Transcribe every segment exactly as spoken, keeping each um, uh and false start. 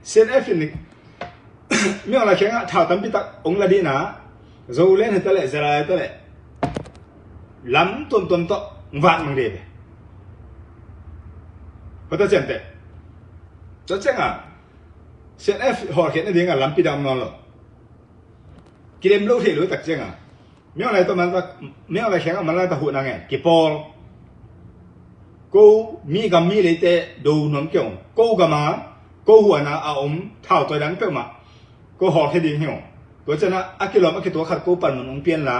CNF in Min Aung Hlaing kiangah thau tampi tak hong la ding a, Zoland hi ta leh, Zara hi ta leh, lam tuamtuam tawh hong vak mang ding hi. Hua ta ciamteh. Tua ciangah CNF hawlkhiat nadingah lampi dang om nawn lo. Kilem lo theih lo tak ciangah Min Aung Hlaing tawh man tak, Min Aung Hlaing kiangah man lai tak huhna ngen kipawl. Ko mi gam mi leite do nuam kei ung. Ko gam a, ko huan a a om thautawi dang peuhmah ko hawlkhia ding hi ung. Tua ciangah a kilawm a kituak khat ko panmun hong pia inla,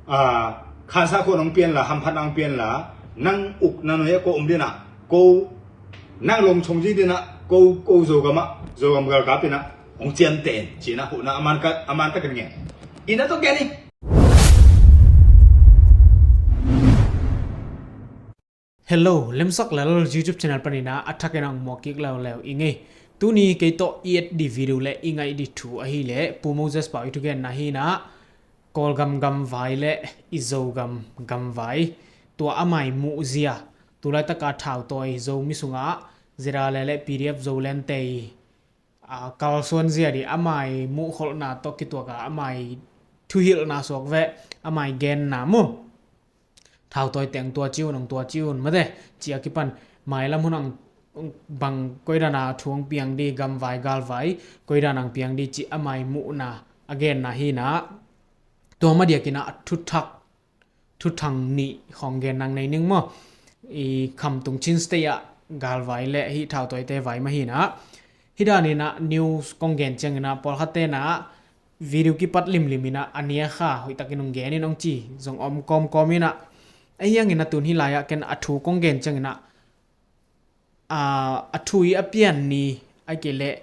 a, khansah khuan hong pia inla, hamphatna hong pia inla, nang ukna nuai ah ko om ding a, ko nang lawm chong ding a, ko, ko Zogam ah, Zogam galkap in a hong ciamteh in, ci-in a huhna a man ka, a man takin ngen. Inn ah tawh gen hi. Hello, Lemsak Lal YouTube channel panin a thakin a hong muak kik leuleu ing ei. Tuni kei tawh i et ding video le i ngaih ding thu ahih leh Pu Moses Pau i thugenna hi a, Kawlgam gamvai le i Zogam gamvai, tua a mai muh zia, tu laitaka thautawi Zomi sungah Zara le le PDF Zoland te i, a, kalsuan zia ding a mai muhkholhna tawh kituak a, a mai thuhilhna suak veh, a mai genna maw. Thautawi teng tua ci un, hong tua ci un mate, ci a kipan mailam hun ah bang koi dan a thu hong piang ding, gamvai galvai koi dan a hong piang ding cih a mai muhna a genna hi a, tua mah diakin a thuthak, thuthang nih khawng gen nang nei ning maw. I Khamtung Chin State ah galvai le hih thautawite vai mah hi a, hih danin a news kong gen ciangin a pawlkhatte in a video kipat limlim in a, a nia kha hoihtakin hong gen in hong ci zong om kawmkawm in a, ahi hangin a tun hih lai-ah ken a thu kong gen ciangin a, a, a thu i a pian ni ahih kei leh,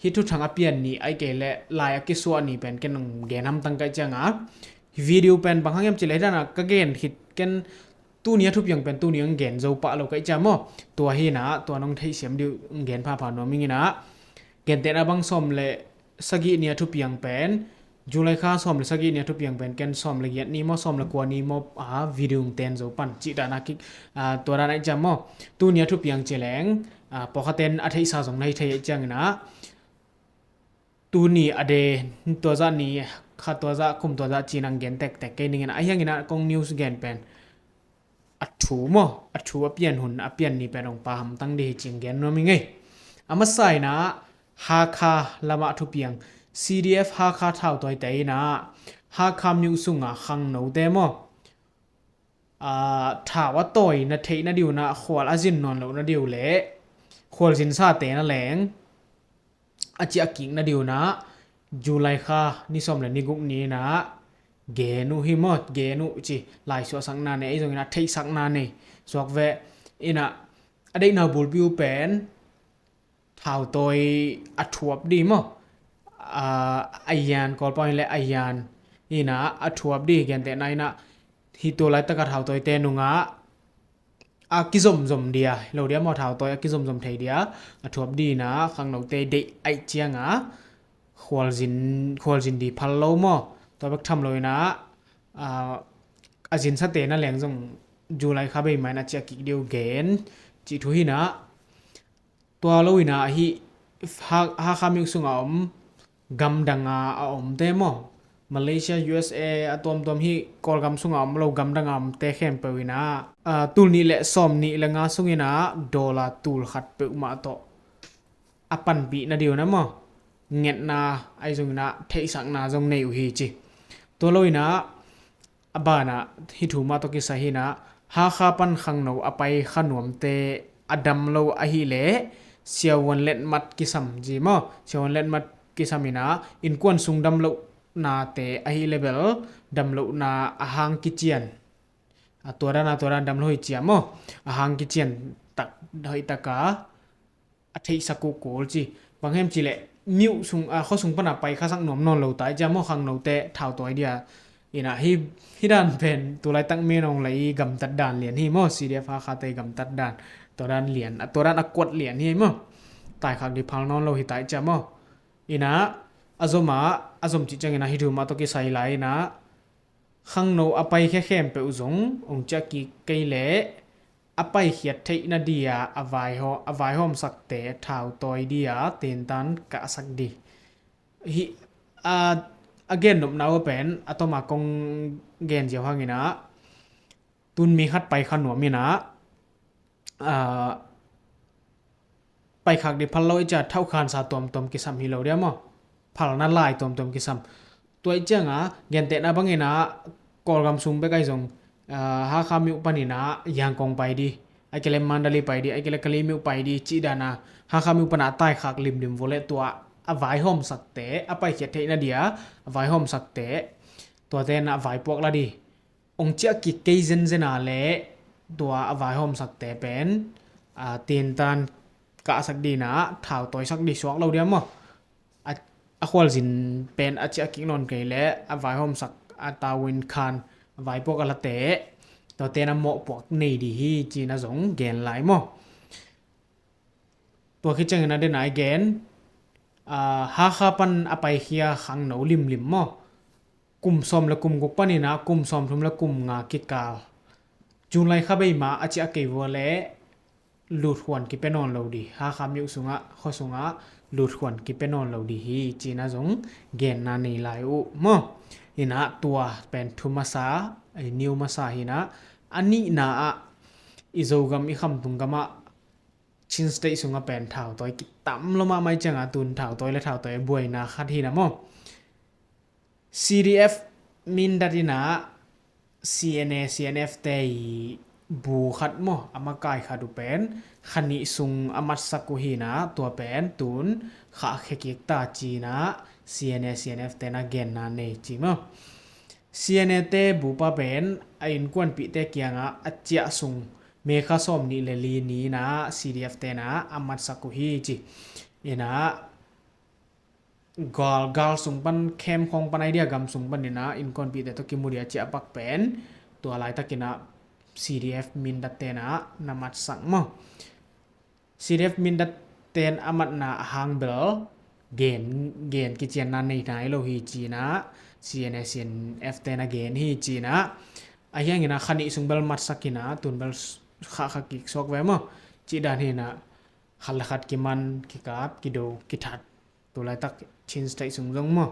hih thuthang a pian ni ahih kei leh lai a kisuah ni pen ken hong gen hamtang ka hih ciang a, video pen bang hang hiam cih leh hih dan a ka gen khit ken tuni a thupiang pen tuni hong gen zo pah lo ka hih ciang maw. Tua hi a, tua nong theihsiam ding uh hong gen phapha nuam ing in a, gentehna bang sawm le sagih ni a thupiang pen, July kha sawm le sagih ni a thupiang pen ken sawm le giat ni maw, sawm le kua ni maw, a, video hong ten zo pan cih dan a kik, a, tua dan a hih ciang maw. Tuni a thupiang ci leng, a, pawlkhatte in a theihsa zong na hi thei ahih ciangin a, tuni a de, tua zah ni, kha tua zah, kum tua zah ci-in hong gen tektek kei ning in a, ahi hangin a kong news gen pen a thu maw, a thu a pian hun, a pian ni pen hong pha hamtang ding hi ci-in gen nuam ing ei. A masa in a, Hakha lamah thupiang, CDF Hakha thautawite in a, Hakha myo sungah khangnote maw, a, thau a tawi na theih nading un a, khual a zin nawn loh nading uh le khualzinsate na leng a ciah kik nading un a, July kha ni sawm le ni guk ni in a gen uh hi maw, gen uh ci, lai suahsakna nei, ahi zongin a theihsakna nei suak veh in a, a deihna bulpi uh pen thautawi a thuap ding maw, a, a yan, Kawlpau in le a yan in a, a thuap ding, gentehna in a, hih tu laitaka thautawite nungah a kizomzom dia, lo dia maw, thautawi a kizomzom thei dia a thuap ding in a, khangnote deih ahih ciang a, khualzin, khualzin ding phal lo maw, tua bek tham lo in a, a, a zinsate na leng zong July kha bei mah in a ciah kik ding uh gen cih thu hi a, tua lo in a hih Ha-, Hakha myo sungah om, gamdang a a omte maw, Malaysia, USA a tuamtuam, hih Kawlgam sungah om lo gamdang a omte khempeuh in a, a, tul nih le sawm nih le nga sung in a dollar tul khat peuhmah tawh a panpih nading un a maw, ngetna, ahi zongin a theihsakna zong nei uh hi ci. Tua lo in a, a banah hih thu mah tawh kisai hi a, Hakha pan khangno a pai kha nuamte a dam lo ahih leh siavuan letmat kisam ci maw, siavuan letmat kisam in a, innkuan sung dam lohnate ahih leh bel dam lohna a hang kician, a, tua dan a, tua dan dam lo hi ci a maw, a hang kician tak, hoih taka a theihsa kulkul ci. Bang hiam cih leh myo sung, a, khua sung pan a pai khasak nuam nawn lo ta ahih ciang maw, khangnote thautawi dia in a, hih, hih dan pen tu laitak Min Aung Hlaing i gamtat dan lian hi maw, CDF Hakha te i gamtat dan, tua dan lian, a, tua dan a kuat lian hi maw, taikhak ding phal nawn lo hi ta ahih ciang maw. In a, a zom a, a zom cih ciangin a hih thu mah tawh kisai lai in a, khangno a pai khia khempeuh zong hong ciah kik kei leh a paikhiat theihna dia a vaihawm, a vaihawmsakte thautawi dia tentan kahsak di. Hi, a, a gennopna uh pen a toma kong gen ziau hangin ah, tun mi khat paikha nuam in ah, a, paikhak di phal lo i cia thauhkhansa tuamtuam kisam hi lo dia maw? Phalna lai tuamtuam kisam. Tua i cianga gentehna bangin ah Kawlgam sung bek ahi zong, a, Hakha mi uh panin ah Yangon pai di, ai kele Mandalay pai di, ai kele Kalaymyo pai di cih dana Hakha mi uh pana taikhak limlim vua le tua a vaihawmsakte, a paikhiat theihna dia a vaihawmsakte, tuate na vaipuak la di. Ong ciah kik kei zenzena le tua a vaihawmsakte pen, a, tentan kahsak dina thautawisak di suak lo dia maw? A, a khualzin pen a ciah kik nawn kei le a vaihawmsak a tavuan khan a vaipuak a late, tuate na mawhpuak nei di hi cina zong gen lai maw? Tua khit ciangin a dena i gen, a, Hakha pan a paikhia khangno limlim maw? Kum sawm le kum guk panin ah kum sawm thum le kum nga kikal, July kha bei ma a ciah kei vua le luthuan kipia nawn lo di, Hakha mi uh sungah, khua sungah luthuan kipia nawn lo di hi cina zong genna nei lai uh maw? Ina tua pen thu masa, ai, new masa hina, a nihna ah i Zogam i khamtung gamah Chin State sungah pen thautawi kitam lo mahmah i cianga tun thautawi le thautawi buaina khat hina maw? C D F Mindat ina C N A, C N F te i bu khat maw, a makai khat uh pen khanih sung a matsak uh hina, tua pen tun khahkhia kik ta cina C N A, C N F te na genna nei ci maw? C N A te bupa pen a innkuanpihte kiangah a ciah sung May kha sawm nih le li ni-in ah C D F te na a matsak uh hi ci. Ina gal, gal sung pan, camp khawng pan, idea gam sung pan ina innkuanpihte tawh kimu dia ciah pak pen tua laitakin ah C D F Mindat te na na matsak maw? C D F Mindat ten a matna a hang bel gen, gen kicianna nei nai lo hi cina, C N A, C N F ten a gen hi cina. A hiangina khanih sung bel matsak ina tun bel khahkhia kik suak ve maw? Cih dan hina khat le khat kiman, kikap, kido, kithat. Tu laitak Chin State sung zong maw?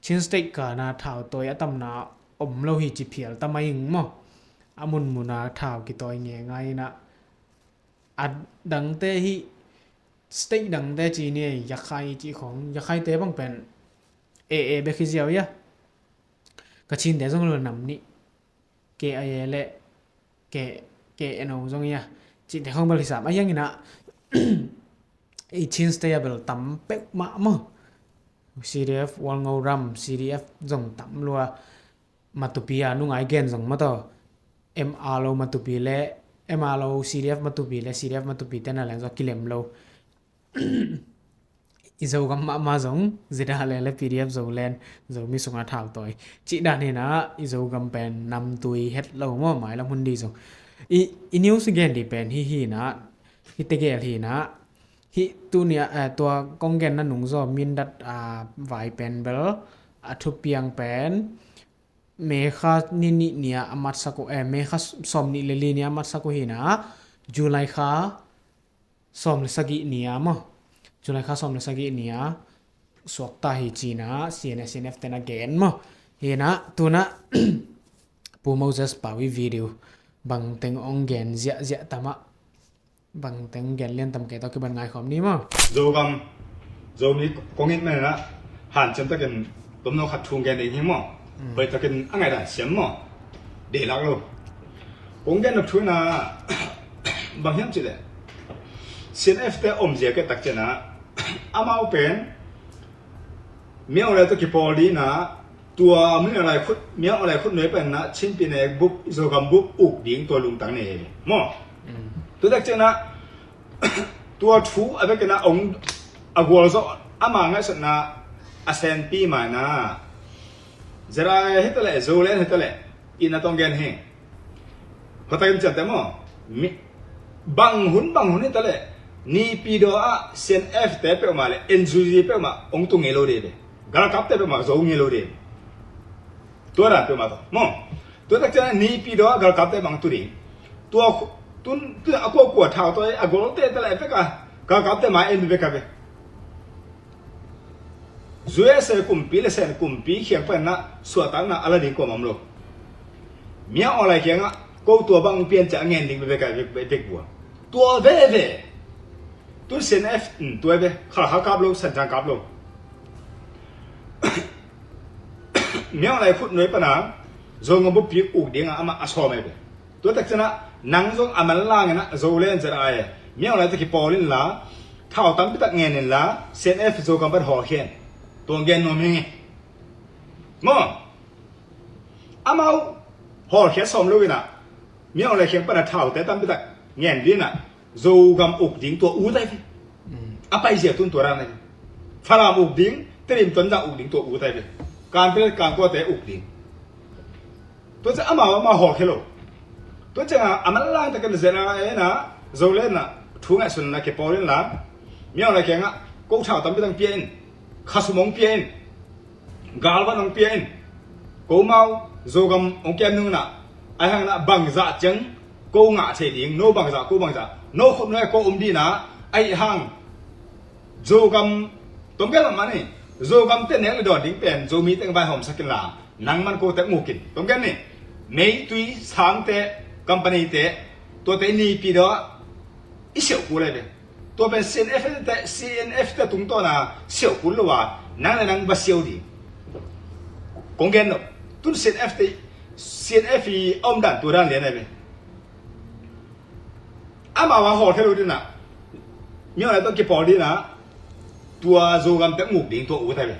Chin State kana thautawi a tamna om lo hi ci phial ta mai ing maw? A munmuna thau kitawi ngengai ina a dangte hi, state dangte ci ni, Yakhai ci khong, Yakhaite bang pen A A bek hi ziau ia. Kachinte zong lo nam nih, K I A le K, K N O zong ia. Cihte khong bel hisam a hiangina i Chin State a bel tam peuhmah maw? C D F Walngo ram, C D F zong tam lua. Matupi a nungai gen zong maw taw, M R O Matupi le, M R O C D F Matupi le C D F Matupi tena leng zong kilem lo. I Zogam mahmah zong zida le le P D F Zoland, Zomi sunga thautawi cih dan hina i Zogam pen namtui het lo maw, mailam hun di zong. I, i news i gen di pen hi hina, hi tegel hina, hi tunia, eh, tua kong genna nungzaw Mindat, ah, vai pen bel a thupiang pen May kha ni nih nia a matsak uh, eh, May kha sawm nih le li nia a matsak uh hina, July kha sawm le sagih nia maw? July kha sawm le sagih nia suakta hi cina, C N A, C N F tena gen maw? Hina, tuna Pu Moses Pau i video bangteng ong gen ziahziah tama, bangteng gen lian tam kei tawh kiban ngaikhawm ni maw? Zogam, Zomi kong it mena hanciam takin tomno khat thung gen ding hi maw? Hoih takin a ngaihdan siam maw? Deilak lo. Kong gen nop thu ina bang hiam cih leh C N F te om zia kei tak ciana amau pen Myaung Aung Hlaing tawh kipawl dina tua Myaung Aung Hlaing khut, Myaung Aung Hlaing khut nuai panna Chin pi ne bup, Zogam bup uk ding tua lungtang nei maw? Tutak ciana tua thu a vekina ong a gualzawh ama ngaihsutna a senpi maina Zerai hitaleh, Zolen hitaleh, ina tong gen hi. Hotakin ciante maw? Bang hun bang hun hitaleh Naypyidaw ah C N F te peuhmah le N U G peuhmah ong tu ngei lo ding ve. Galkapte peuhmah zo ngei lo ding. Tua dan peuhmah tawh maw? Tua tak cian Naypyidaw ah galkapte bang tu ding. Tua, Tun, tun a kuakua thau tawi a golte te lai vek a, galkapte mai en vek a ve. U S A kumpi le Sen kumpi khiang panah suahtakna a la ding kuamah om lo. Min Aung Hlaing khiangah ko tua bang pian ciah a ngen ding vek a vek, vek bua. Tua veve. Tun C N F, um, tua ve, khalkha kap lo, santhang kap lo. Min Aung Hlaing khutnuai pana Zogam buppi uk dingah amah a sawm e ve. Tua tak ciangah nang zong a manlang inah Zoland Z I A, Min Aung Hlaing tawh kipawl inla, thau tampi tak ngen inla, C N F Zogam pan hawlkhia in. Tua gen nuam hi ing e. Maw? Amau hawlkhia sawm lo inah, Min Aung Hlaing khiang pana thaute tampi tak ngen dinah, Zogam uk ding tua ut ai ve. A paizia tun tua dan ai ve. Falam uk ding, Tedim Tonzang uk ding tua ut ai ve. Kanpetlet Kankuate uk ding. Tua ciang amau, amau hawlkhia lo. Tua ciangah a manlang takin Z I A inah, Zoland inah thu ngaihsun inah kipawl inla, Min Aung Hlaing khiangah ko thau tampi tak pia in, khasum hong pia in, galvan hong pia in, ko mau Zogam hong kiam nung inah, ahi hang inah bangzah ciang ko ngah thei ding, no bangzah, ko bangzah, no khutnuai ko om dinah, ahi hang Zogam, tom gen lam mah ni, Zogamte nek le dawn ding pen Zomite hong vaihawmsak inla, nangman kote nguk in. Tom gen ni, meitui, sangte, companyte, tuate i nipi dawh i siauh kul ai ve. Tua pen C N F te, C N F te tungtawna siauh kul lo a, nang le nang va siau ding. Kong gen lo, tun C N F te, C N F i a omdan tua dan lian ai ve. Amau a hawlkhia lo dinah, Min Aung Hlaing tawh kipawl dinah, tua Zogamte nguk ding tua ut ai ve.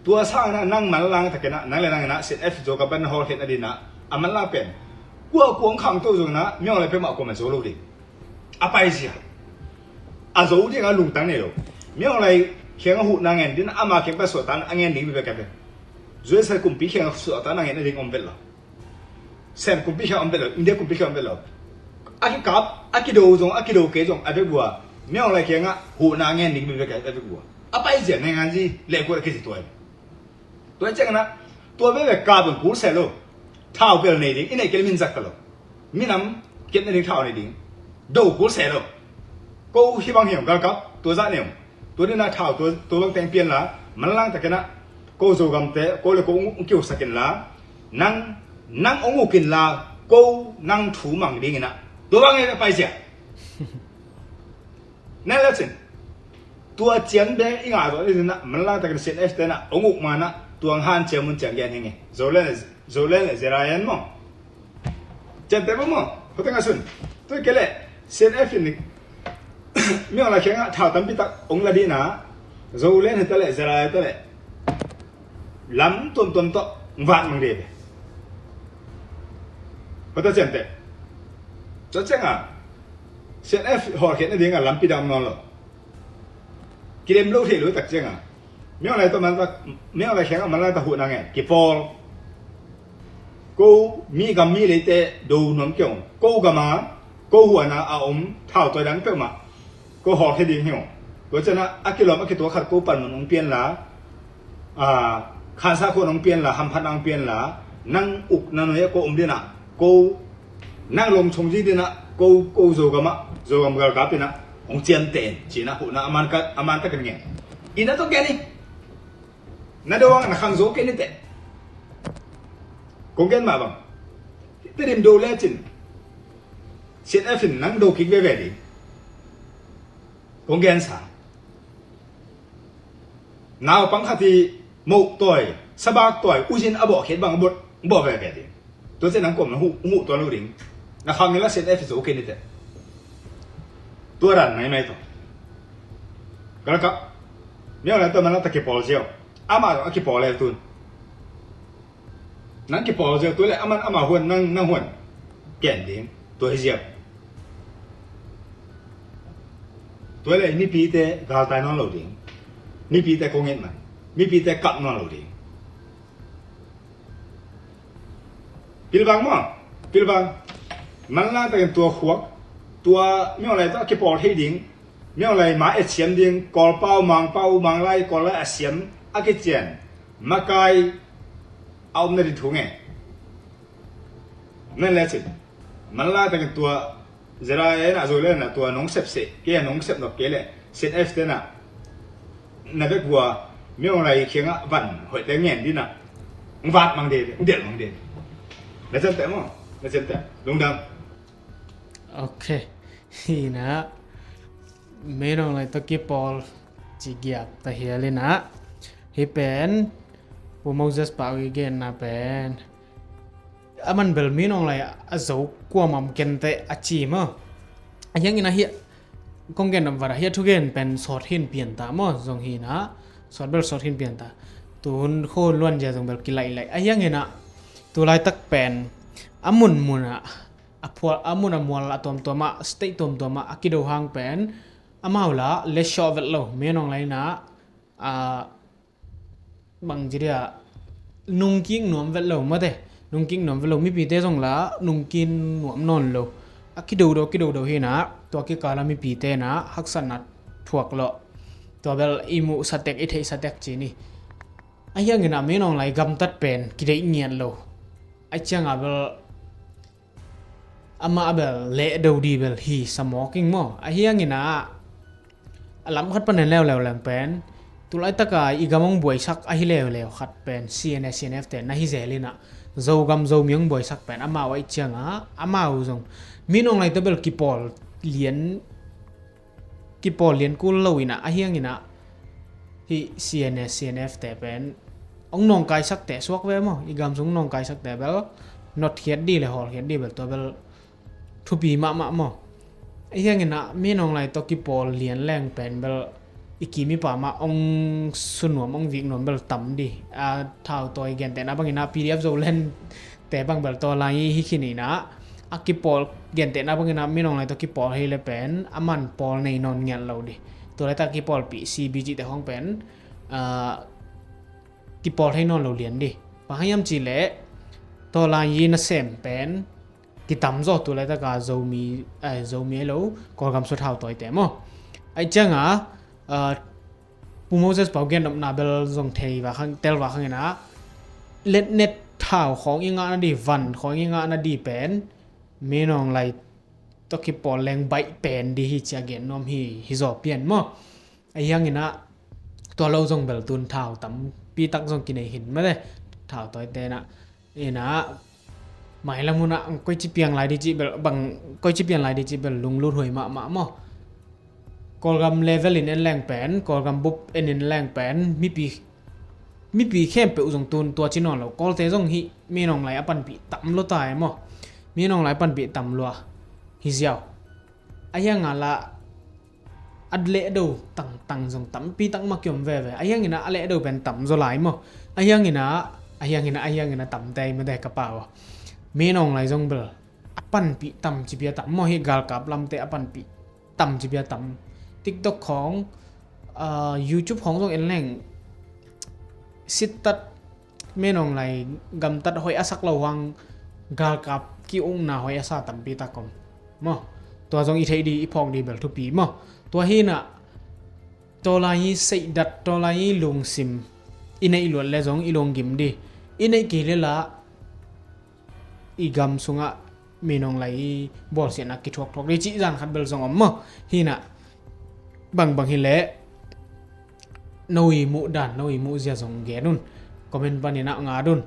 Tua sanginah nang manlang takinah, nang le nang inah C N F Zogam pan hawlkhia nadinah a manlang pen, kua kua hong khangto zonginah Min Aung Hlaing peuhmah kuamah zo lo ding. A paizia, a zo dingah lungtang nei lo. Min Aung Hlaing khiangah huhna ngen dinah, ama khiang pan suahtakna a ngen ding bek a ve. U S A kumpi khiangah suahtakna ngen a ding om vet lo. Sen kumpi khiang om vet lo, India kumpi khiang om vet lo. A kikap, a kido zong, a kido kei zong a vek bua, Min Aung Hlaing khiangah huhna ngen ding bek a vek bua. A paizia, nainganzi, lehkuat a kizi tua. Tua cianginah tua veve kap in kul seh lo. Thau bel nei ding, i neih kei le min zak ta lo. Minam kiat na ding thau nei ding. Do kul seh lo. Ko hih bang hi ung, galkap tua zah nei ung. Tua dinah thau tua, tua bang teng pianla, manlang takinah ko Zogamte, ko le ko ung, ung kiusak inla, nang, nang ung uk inla, ko nang thu mang dinginah. Tua bang e paizia. Nang le cin. Tua ciang bek i ngah zawh ni dinah, manlang takin C N F tenah ung uk manah, tuang han ciang mun ciang gen hi nge. Zoland, Zoland le Z I A maw. Ciamteh maw maw, hote ngaihsun. Tua kei leh C N F in Min Aung Hlaing khiangah thau tampi tak hong la dinah, Zoland hi ta leh, Z I A hi ta leh, lam tuamtuam tawh vat mang dih ve. Hote ciamteh. Tua ciangah C N F hawlkhiat nadingah lampi dang om nawn lo. Kilem lo thei lo tak ciangah, Min Aung Hlaing tawh manlang, Min Aung Hlaing khiangah manlang tawh huhna ngen kipawl. Ko mi gam mi leite do nuam kei ung. Ko gam a, ko huan a a om thau tawi dang peuhmah ko hawlkhia ding hi ung. Tua cianah a kilawm a kituak khat ko panmun hong pianla, a, khansa khuan hong pianla, hamphatna hong pianla, nang ukna nuai ah ko om dinah, ko nang lawmchong zi dinah, ko, ko Zogamah, Zogam galkap inah hong ciamteh in, cinah huhna a man ka, a man takin ngen. Ina tawh gen hi. Na do ang na khang zo kei ni teh. Kong gen mah bang, Tedim do lecin C N F in nang do kik veve ding. Kong gensa, naupang khat hi moh tawi, sabak tawi, uzin a bawh khiat bang a bawh, bawh veve ding. Tua ciang nang kuam na huh, huh tuan lo ding. Na khang inla C N F zo kei ni teh. Tua dan maimai tawh. Galkap, Min Aung Hlaing tawh manlang tawh kipawl ziau. Amah zong a kipawl le tun. Nang kipawl ziau, tua le aman ama huan, nang, nang huan ken ding. Tua hi ziau. Tua le mipite galtai nawn lo ding. Mipite kong et man, mipite kap nawn lo ding. Pilvang maw, pilvang. Manlang takin tua khuak, tua Min Aung Hlaing tawh a kipawl thei ding. Min Aung Hlaing ma et siam ding, Kawlpau, Mangpau, Manglai, Kawllai a siam, a kician, makai a om nading thu nge. Nen lecin, manlang takin tua Zera e na zo le na tua nong sep se ke nong sep nok ke le sin F te na na bek bua mi ong lai khiang a van hoi te ngen di na ng vat mang de ng del mang de na chan te mo na chan te lungdam. Ok. Hi na mi ong lai to ki pol ci giap ta hial i na hi pen Pu Moses pau i gen na pen a man bel mi ong lai a zo kuamam kente a ci maw. A hiang ina hi kong gen am vara hi a thugen pen sawt hin pian ta maw zong hi na sawt bel sawt hin pian ta tun khon luan zia zong bel kilaih laih a hiang ina tulai tak pen a mun mun a a phual a mun a mual a tuamtuam a state tuamtuam a a kido hang pen amau la le sawh vet lo mi ong lai na a bang ci dia nungking nuam vet lo mate nungking nuam vet lo mipite zong la nungkin nuam nawn lo a kidodo kidodo hi na tua kikala mipite na haksatna thuak lo tua bel i muh satek i theih satek ci ni a hiang ina mi ong lai gamtat pen kideih ngiat lo a cianga bel amah bel leh do di bel hi samawking maw a hiang ina a lam khat panen leuleu leng pen tulai taka i gam ong buaisak ahi leuleu khat pen CNS CNF te na hi zel ina Zogam Zomi ong buaisak pen amau a i cianga amau zong mi ong lai to bel kipawl lian kipawl lian kul lo ina a hiang ina hi CNS CNF te pen ong nawngkaisak te suak ve maw i gam sung nawngkaisak te bel notkhiat di le hawlkhiat di bel tua bel thupi mahmah maw a hiang ina mi ong lai to kipawl lian leng pen bel i kim i pam ah ong sunuam ong vik nuam bel tam di a thau tawi gentehna bang ina PDF Zoland te bang bel taw lai hi khin ina a kipawl gentehna bang ina mi ong lai to kipawl hi le pen a man pawl nei nawn ngiat lo di tulai tak kipawlpih CBG te hong pen kipawl hei nawn lo lian di bang hang hiam ci le taw lai hi na sem pen kitam zaw tulai taka Zomi Zomi lo Kawlgam sua thau tawi te maw a i cianga Pu Moses pau gen nopna bel zong thei va khang tel va khang ina letnet thau khawng i ngahna di van khawng i ngahna di pen mi ong lai to kipawl leng baih pen di hi cia gen nuam hi hi zaw pian maw a hiang ina tua lo zong bel tun thau tampi tak zong kinei hin mate thau tawi te na ina mailam huna koi ci piang lai di ci bel bang koi ci piang lai di ci bel lunglut huai mahmah maw Kawlgam level in en leng pen Kawlgam bup en in leng pen mipi mipi khempeuh zong tun tua ci nawn lo Kawlte zong hi mi ong lai a panpih tam lua ta e maw mi ong lai a panpih tam lua hi ziau a hiang a la a leh do tangtang zong tampi tak ma kiom veve a hiang ina a leh do pen tam zaw lai maw a hiang ina a hiang ina a hiang ina tam te i mate ka pau mi ong lai zong bel a panpih tam ci pia tam maw hi galkap lamte a panpih tam ci pia tam TikTok khawng YouTube khawng zong en leng sittat mi ong lai gamtat hoih a sak lo hang galkap ki-ukna hoih a sa tampi tak om maw tua zong i theih di i phawk di bel thupi maw tua hi na taw lai hi seihdat taw lai hi lungsim i neih luat le zong i lunggim di i neih kei le la i gam sungah mi ong lai i bawlsiatna kithuakthuak di cih zan khat bel zong om maw hi na bangbang hi leh no i muh dan no i muh zia zong gen un comment pan ina ngat un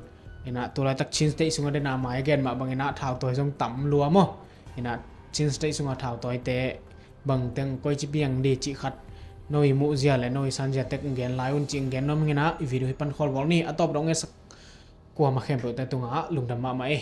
ina tulai tak Chin State sungah dena mai gen mah bang ina thau tawi zong tam lua maw ina Chin State sungah thau tawi te bang teng koi ci piang di cih khat no i muh zia le no i san zia tek gen lai un cih gen nuam ina i video hi pan khawl bawl ni a tawp dong e sak kuama khempeuh te tungah lungdam mahmah e.